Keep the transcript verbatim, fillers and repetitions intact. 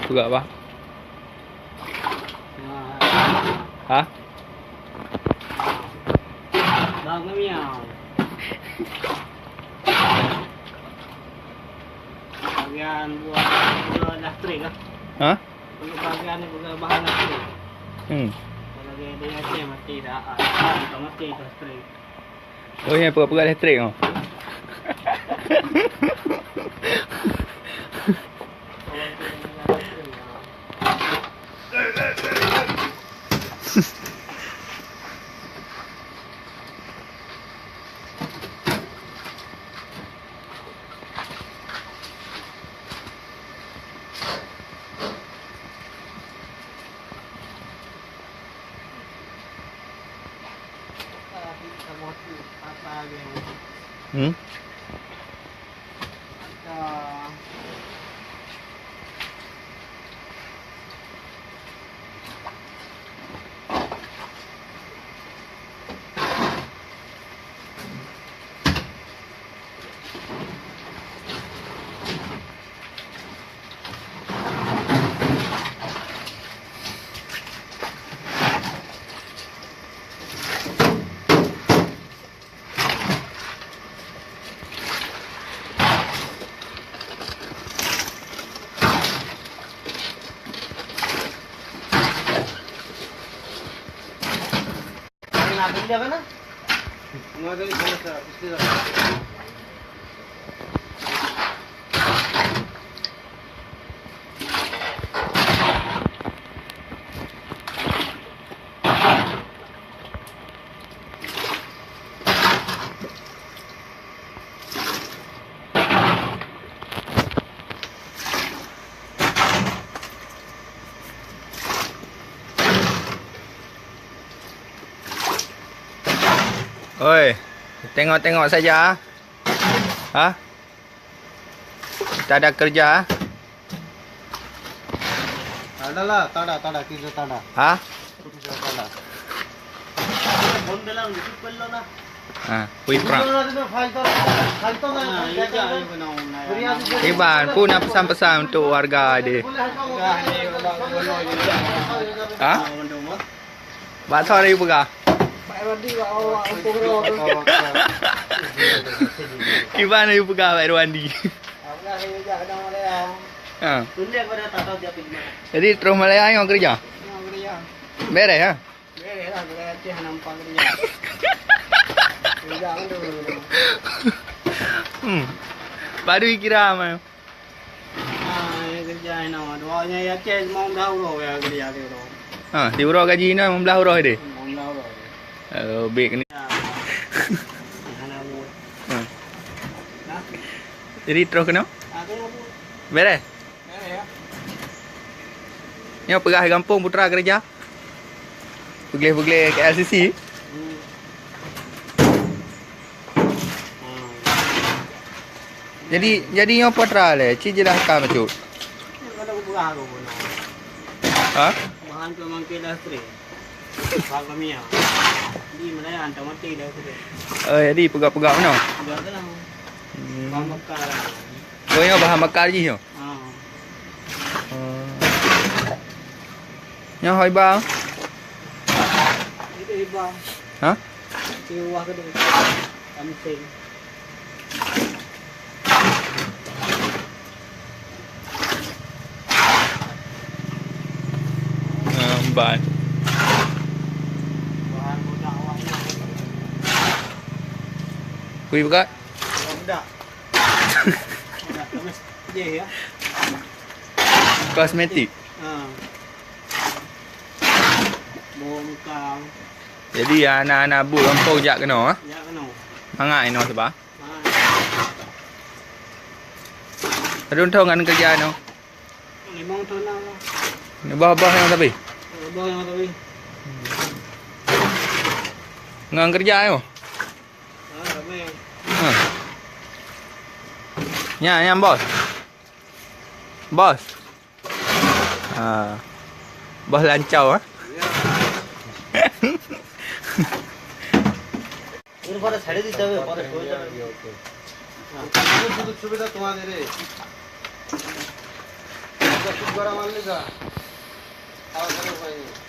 Peugah bah. Ha? Bang miau. Bagian buah, buah lastrik lah. Ha? Untuk bagian ni, bukan bahan lastrik. Hmm. Kalau dia, dia Aceh mati dah. Ah, ah, mati lastrik. Oh, yang peugah-peugah listrik tu. Hmm? Oi, tengok-tengok saja. Ha? Tak ada kerja? Ada lah, tak ada, tak ada, kita tak ada. Ha? Kita tak ada. Ha, kui prang. Iban, pun nak pesan-pesan untuk warga deh. Ha? Bak soe laju peugah? Kiban laju peugah Pak Irwandi. Ha. Jadi terus Malaya nyoe kerja? Bereh, ha? Hmm. Baru kira mah. Ah, ya kerja ina. Dua nya ya cek mau dah uroe ya kerja tu. Ha, di uroe gaji ina lima belas uroe deh. Mau dah uroe. Oh, bek ni. Ya. Hana buat. Ha. Nah. Jadi terus kena? Ah, tu mau. Bereh? Bereh ya. Nyoe peugah gampông putra kerja. Peugleh-peugleh K L C C. Hmm. Hmm. Jadi, jadi nyoe peue atra lé, ci jeulaih ka bacut. Nyoe ka peugah aku bunoe. Ha? Bahan tu memang ke industri. Bahan kimia. Di mana yang hantar mati industri. Oh, jadi peugah-peugah mana? Peugah tu lah. Hmm. Bahan bakar. Oh, nyoe bahan bakar jih nyoe? Ha. Oh. Nyoe ho iba? Itu iba. Ha? Di bawah ke tu? Something. Ah, ban. Bahan budak awak ni. Kui bekat? Budak. Budak, bagus. Jeh, ya. Kosmetik. Ha. Bawah muka. Jadi, anak-anak bu gampông jak keunoe, eh? Jak keunoe. Mangat inoe saba. Ha. Padum thôn ngon keureuja inoe? Limong thôn na lah. Ni boh-boh nyang tapi? Boh nyang tapi. Ngon keureuja inoe? Ha, ramai. Ha. Nya, nya, bos. Bos. Ha. Bos lancau, ha? Ya. এর পরে ছেড়ে দিতে হবে, পরে হয়ে যাবে। হ্যাঁ। সুযোগ সুবিধা তোমাদের। Barang mana dah? Awak kalau baik.